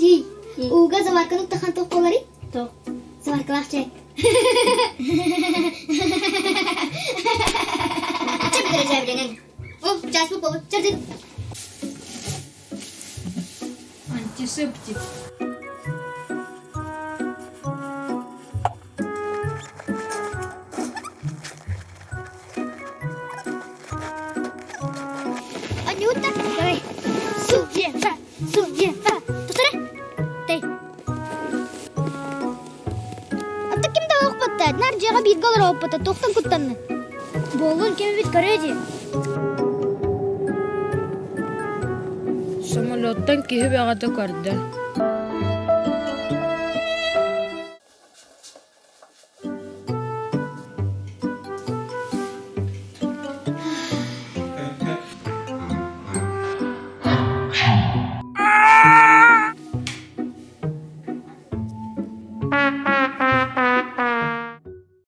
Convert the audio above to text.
Эдьиий, ууга заварканы уктахан туох буоларый? Туох. Заваркалаах чэй. Чэ бүтэрэ дьээбэлэнэн. О, чааспыт буолбут. Чэрдин. Антисептик. Анюта, давай. Суева, суева. Тутара. Тэй. Атта ким да оохпатта, нар дьиэҕэ бииргэ олорооппута, туохтан куттанны? Буоллун ким эбит көрүө дии. Самолеттан киһи бөҕөтө көрдө.